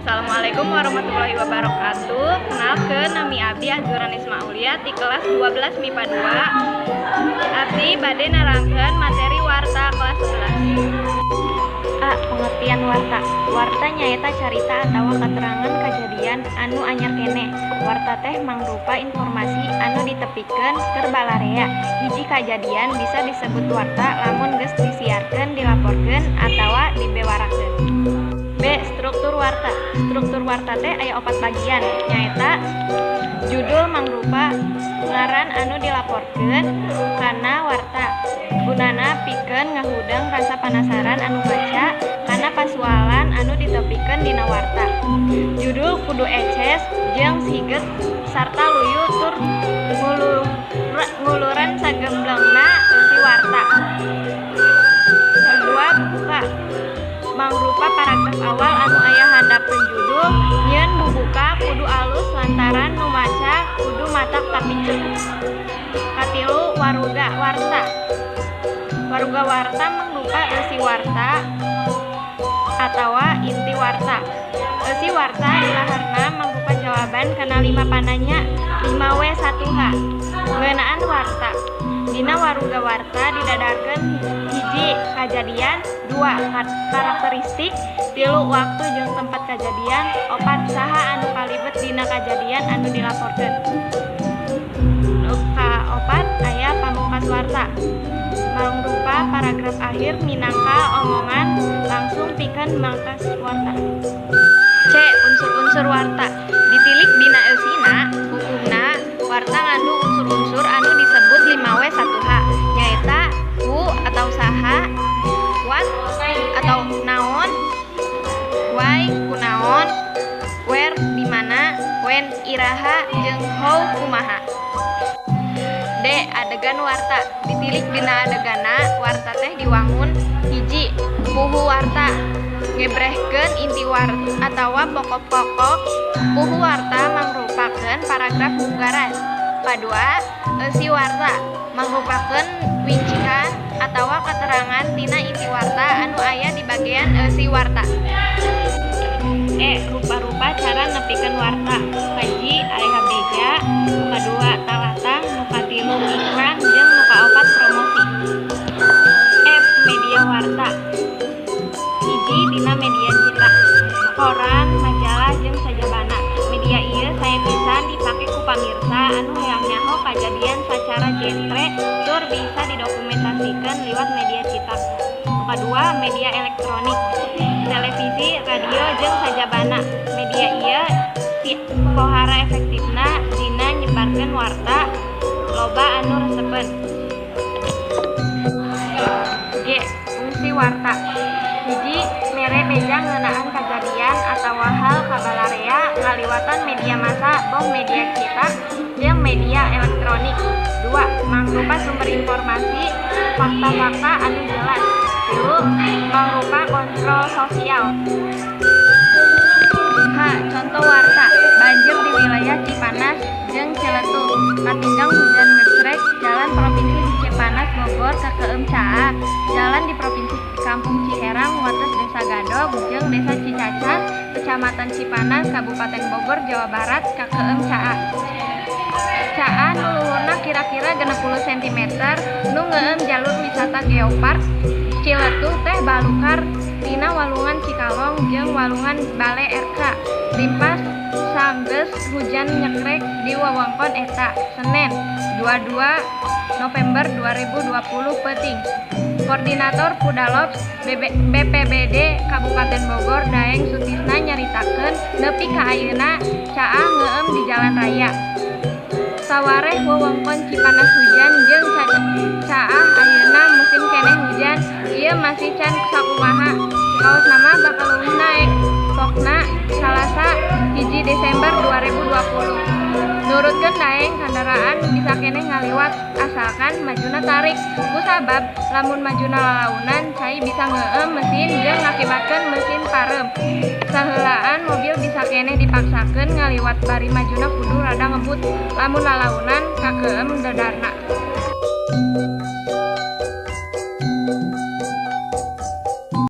Assalamualaikum warahmatullahi wabarakatuh. Kenalkeun, nami abdi Azura Nisma Aulia di kelas 12 MIPA 2. Abdi bade nerangkeun materi warta kelas 11. A. Pengertian warta. Warta nyaeta carita atawa katerangan kajadian anu anyar keneh. Warta teh mangrupa informasi anu ditepikeun keur balarea. Hiji kajadian bisa disebut warta lamun geus disiarkeun, dilaporkeun, atawa dibewarakeun. B. Struktur warta. Struktur warta teh aya opat bagian, nyaeta judul mangrupa ngaran anu dilaporkeun kana warta. Gunana pikeun ngahudeng rasa panasaran anu maca kana pasualan anu ditepikeun dina warta. Judul kudu eces jeung siget sarta luyu tur nguluran sagemblengna eusi warta. Kedua, buka mangrupa paragraf awal anu aya handapeun judul. Nyieun bubuka kudu alus lantaran nu maca kudu matak tapiceuk. Katilu, waruga warta. Waruga warta mangrupa eusi warta atawa inti warta. Eusi warta ilaharna mangrupa jawaban kana 5 pananya 5W1H ngeunaan warta. Dina waruga warta didadarkeun hiji kajadian, 2 karakteristik, 3 waktu jeung tempat kajadian, 4 saha anu kalibet dina kajadian anu dilaporkeun. Nu kaopat aya pamungkas warta. Mangrupa paragraf akhir minangka omongan langsung pikeun mangkas warta. C. Unsur-unsur warta. Ditilik dina eusina, hukumna warta ngandung unsur-unsur anu disebut 5W1H, nyaeta who atau saha, what atau naon, why kunaon, where di mana, when iraha, jeung how kumaha. D. Adegan warta. Ditilik dina adegana warta teh diwangun hiji puhu warta ngebrehkeun inti warta atawa pokok-pokok. Puhu warta mangrupakeun paragraf munggaran. Kadua, eusi warta mangrupakeun wincikan atawa katerangan tina inti warta anu aya di bagian eusi warta. E. Rupa-rupa cara nepikeun warta. Kahiji aya beja, nu kadua talatah, nu katilu iklan, jeung nu kaopat promosi. F. Media warta. Hiji dina media cetak, koran, majalah, jeung sajabana. Media ieu sae pisan dipake ku pamirsa anu hayang nyaho kajadian sacara jentre tur bisa didokumentasikeun liwat media cetak. Nu kadua, media elektronik, televisi, radio, jeung sajabana. Media ieu pohara efektifna dina nyebarkeun warta loba anu resepeun. G. Fungsi warta. Hiji, mere beja ngeunaan kajadian atawa hal kabalarea ngaliwatan media massa boh media cetak jeung media elektronik. 2. Mangrupa sumber informasi fakta-fakta anu jelas. 3. Mangrupa kontrol sosial. H. Contoh warta. Banjir di wilayah Cipanas jeung Ciletuh. Katinggang hujan ngecrek jalan provinsi di Cipanas Bogor kakeum caah. Jalan di provinsi Kampung Ciherang wates Desa Gadog jeung Desa Cicacas, Kecamatan Cipanas, Kabupaten Bogor, Jawa Barat kakeum caah. Caah nu luhurna kira-kira 60 cm nu ngeueum jalur wisata Geopark Ciletuh teh balukar tina walungan Cikalong jeung walungan Bale RK. Limpas sanggeus hujan nyekrek di wewengkon eta Senin 22 November 2020 peuting. Koordinator Pudalops BPBD Kabupaten Bogor Daeng Sutisna nyaritakeun nepi ka ayeuna caah ngeueum di jalan raya. Sawareh wewengkon Cipanas hujan jeung caah ayeuna musim keneh hujan ieu masih can sakumaha. Kaosna mah bakal leuwih naek. Pokna Salasa 1 Desember 2020. Nurutkeun Daeng, kandaraan bisa keneh ngaliwat asalkan majuna tarik. Kusabab lamun majuna lalaunan cai bisa ngeueum mesin jeung ngakibatkeun mesin pareum. Saheulaan mobil bisa keneh dipaksakeun ngaliwat bari majuna kudu rada ngebut. Lamun lalaunan kakeueum dadarna.